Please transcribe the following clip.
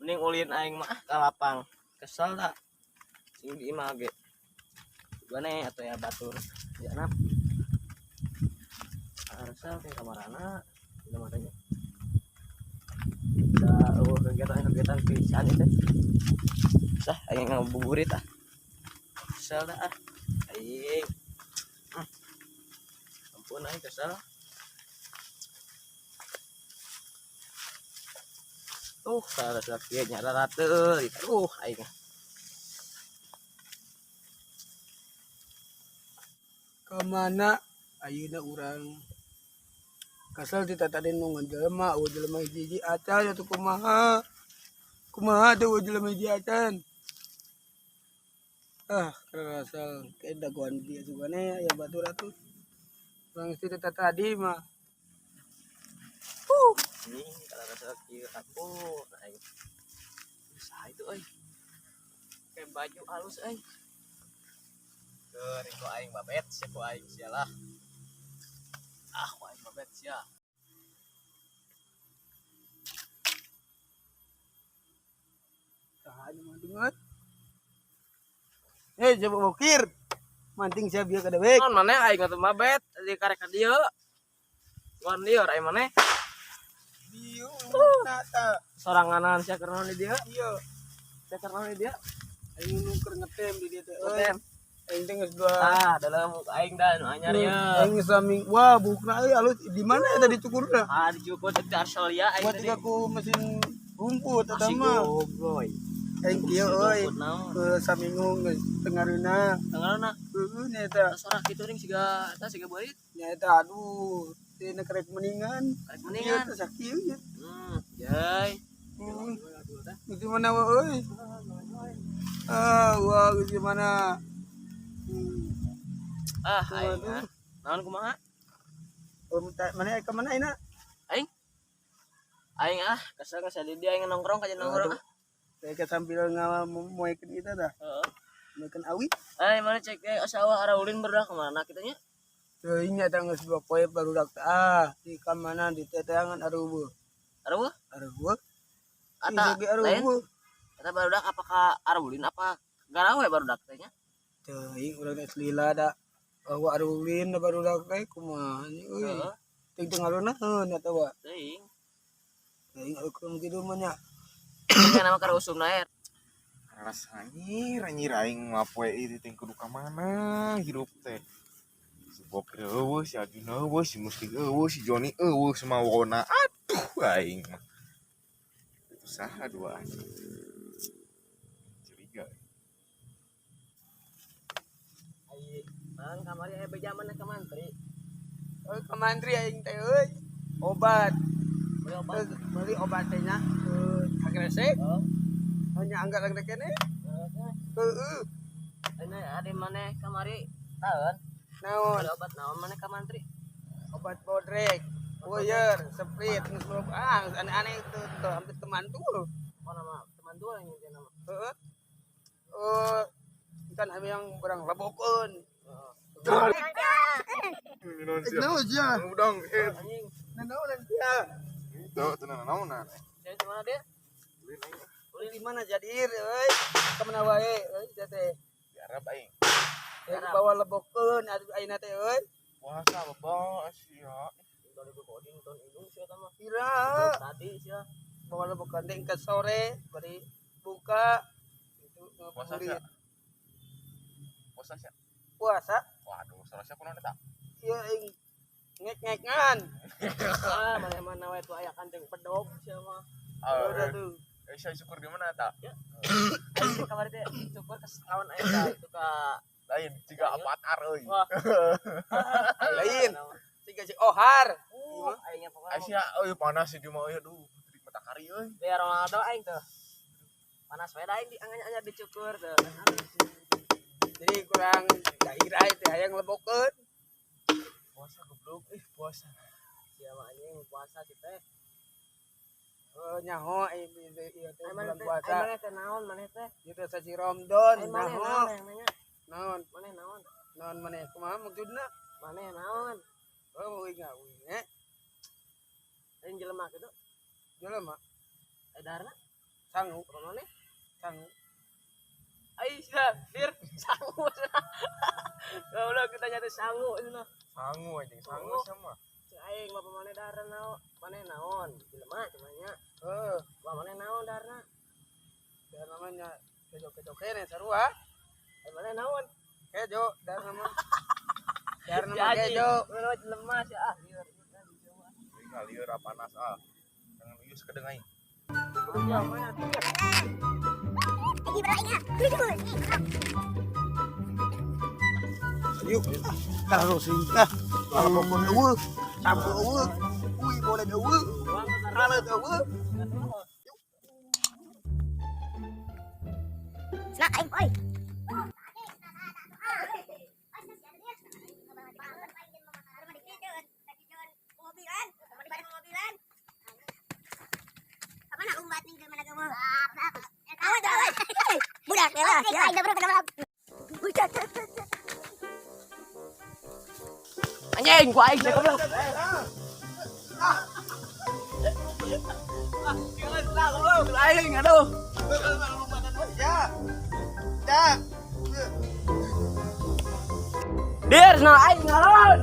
Mending ulin aing mah ka lapang. Kesel da. Sing di imah ge. Gane atuh ya batur. Ya nap. Arsal teh kamarana dina matanya. Da eueuh kegiatan-kegiatan pisan itu. Sah aing ngabuburit ah. Kesel da ah. Aing. Ampun aing kesel. Tuh, salah kieu nya rarate. Aduh aing. Kamana ayeuna urang kesel ti tadi nu ngejelema eueuh jelema hiji-hiji acan atuh kumaha kumaha teh eueuh jelema hiji acan ah kerasal ke dagoan dia sugane aya batur atuh urang ti tadi mah Anjing karasa kieu ampun aing. Saha itu euy? Kayak baju halus euy. Keur ku aing babet sia ku aing sia lah. Ah ku aing babet sia. Saha nu mancing euy? Eh coba bokir. Mancing sia bieu ka dewek. Naon maneh aing atuh mabet di karek ka dieu. Ngon lieur aing maneh. Dieu ta. Soranganan sia keur naon di dieu? Ieu Sia keur naon di dieu? Aing nu keur ngetem di dieu teh euy. Ngetem. Aing teh geus dua. Ah, dalam aing da nu anyar ye. Aing geus saming wah bukna euy alus di mana eta dicukurna? Ah, dicukur teh Arselia aing Buat tadi. tiga ku mesin rumput eta Masih mah. gogoy. Aing kieu euy. Rumput naon? Ke saminggu geus tengaruna. Tengaruna. Heueuh nya eta. Sorak kitu ring siga eta siga beurit. Nya eta aduh, teu kerek mendingan. Karek mendingan. Ieu teh sakieu ieu. Jai. Geus di mana wa euy? Ah, wah geus di mana? Ah, aing ah. Naon kumaha? Oh, mana ka mana ayeuna? Aing. Aing ah, kesel geus di dieu aing nongkrong ka nongkrong ah. Kayak sambil ngamoekeun kita dah. Heeh. Moekeun awi. Eh, mana cek teh sawah araulin berdah kemana kita nya? Teuing nya teh geus dua poe barudak teh ah, di ka mana di teteangan areueuh. Areueuh? Areueuh. Ata lain. Eta barudak apakah araulin apa garawe barudak teh nya? Teuing urang teh lila da. Bahwa araulin da barudak teh kumaha nya euy. Heeh. Teuing teu ngarunaheun eta wa. Teuing. Teuing eukeun kitu mah nya. Teuing nama keur usumna er. Rasa anjir anjir aing mah poe ieu teh kudu ka mana hirup teh. Si Bokir eueuh, si Ajun eueuh, si Mustik eueuh, si Joni eueuh, si Mawona. Aduh aing mah. Saha dua anjing. Curiga. Ai, man kamari aya beja mana ka mantri? Euy ka mantri aing teh euy. Obat. Beli obat. Beli obat teh nya ke Gresik. Oh. Hanya anggar-anggar kene. Heeh. Ini ada mana kamari taun. Naon? Beli obat naon mana ka mantri? Obat bodrek. Boyer, Sprite, geus loba. Ah, geus aneh-aneh itu tuh hampir temantu. Oh nama temantu yang nginti nama. Heeh. Eh, kan kami yang barang lebokeun. Heeh. Naon sia? Udang eh. Anjing. Naon sia? Itu teu naonan. Jadi di mana dia? Beli di mana jadi euy? Ka mana wae euy teh. Di Arab aing. Aing bawa lebokeun atuh ayeuna teh euy. Puasa bapak sia. Dari koding tahun indung sia mah. Kira Tadi sia. bawa lebokeun teh ke sore bari buka itu Puasa sia. Puasa sia. Puasa. Waduh, salah sia kunaon eta? Ieu aing ngek-ngekan. Ah, mana-mana wae tuh aya kandeng pedog sia mah. Udah tuh. Sia syukur di mana eta? Ya. Aing kamari teh syukur ke kawan aing ka itu ka lain jiga avatar euy. Wah. Lain. Tiga si Ohar. Aingnya pokoknya. Asia euy panas di mah euy aduh terik matahari euy. Biar Ronaldo aing tuh. Panas wae aing di anyar dicukur tuh. Jadi kurang dairah teh hayang lebokeun. Puasa goblok puasa. Sia mah anjing puasa sih teh. Nyaho ieu teh bulan puasa. Ai maneh teh naon maneh teh? Ieu teh sasi Ramadan nyaho. Naon? Naon? Maneh naon? Naon maneh kumaha maksudna? Maneh naon? Oh, euy ngawin eh. Lain jelema kitu. Jelema. Edarna? Sangu, Bapak mana? sangu. Ai sia, dir sangu cenah. Goblok kita nyata sangu cenah. Sangu anjing, sangu Oh. sama. Cek aing bapak mana darah naon? Mana naon? Jelema cenah nya. Heuh, Bapak mana naon darna? dar namanya kejo-kejo kene sarua. Eh mana naon? Kejo, dar nama. Dar nama Ya, anjing. kejo. Mana jelema sih ah. Lieur. Aing lieur panas ah. Jangan uyus kedeng aing. Yuk, taruh sih. Nah, kalau pokok eueuh, sampo eueuh, uy boleh eueuh, ralet eueuh. Nah, aing oi. Budak ya. Budak. Anjing, gua aing goblok. Ah, jangan lah goblok, aing aduh. Ya. Ya. Dir, nah aing ngalon.